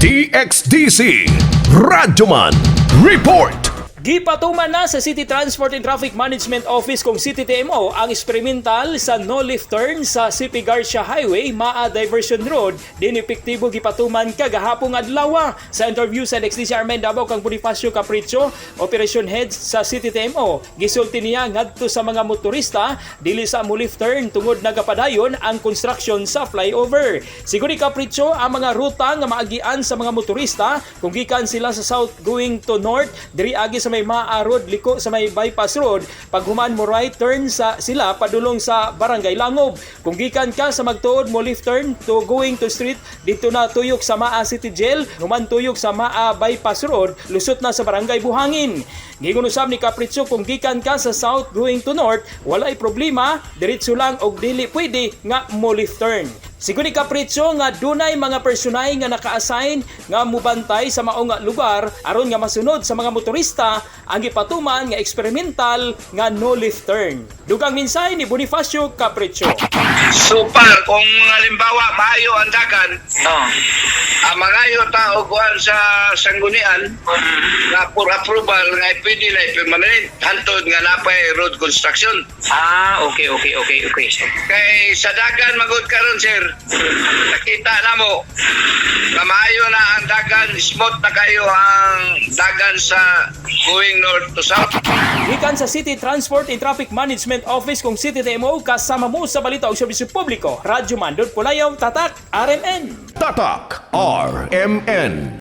DXDC Radyoman Report. Gipatuman na sa City Transport and Traffic Management Office kung CTTMO ang experimental sa no left turn sa CP Garcia Highway, Maa Diversion Road, din epektibo gipatuman kagahapong adlaw. Sa interview sa DXDC RMN Davao kang Bonifacio Capricho, Operation Head sa CTTMO, gisulti niya ngadto sa mga motorista dili sa mo left turn tungod nagapadayon ang construction sa flyover. Sigon ni Capricho, ang mga ruta nga maagian sa mga motorista kung gikan sila sa south going to north, diri agi sa may Maa Road, liko sa may bypass road, pag human mo right turn sa sila padulong sa Barangay Langob. Kung gikan ka sa magtuod mo left turn to going to street dito na tuyok sa Maa City Jail, human tuyok sa Maa Bypass Road, lusot na sa Barangay Buhangin. Giingon usab ni Capricho, kung gikan ka sa south going to north, walay problema, diretso lang og dili pwede nga mo left turn. Sigon ni Capricho nga dunay mga personay nga naka-assign nga mubantay sa maong lugar aron nga masunod sa mga motorista ang gipatuman nga experimental nga no left turn. Dugang mensahe ni Bonifacio Capricho. So far, kung halimbawa maayo ang dagan, ang mangayo ta og kuan sa sanggunian nga for approval nga pwede na permanent hantod nga napay road construction. Ah, okay. Kay sa dagan magud karon, sir, nakita na mo nga maayo na ang dagan, smooth na kayo ang dagan sa going north to south. Gikan sa City Transport and Traffic Management Office kung CTTMO, kasama mo sa balita o serbisyo publiko. Radyo Mandod Pulayaw, Tatak, RMN. Tatak RMN.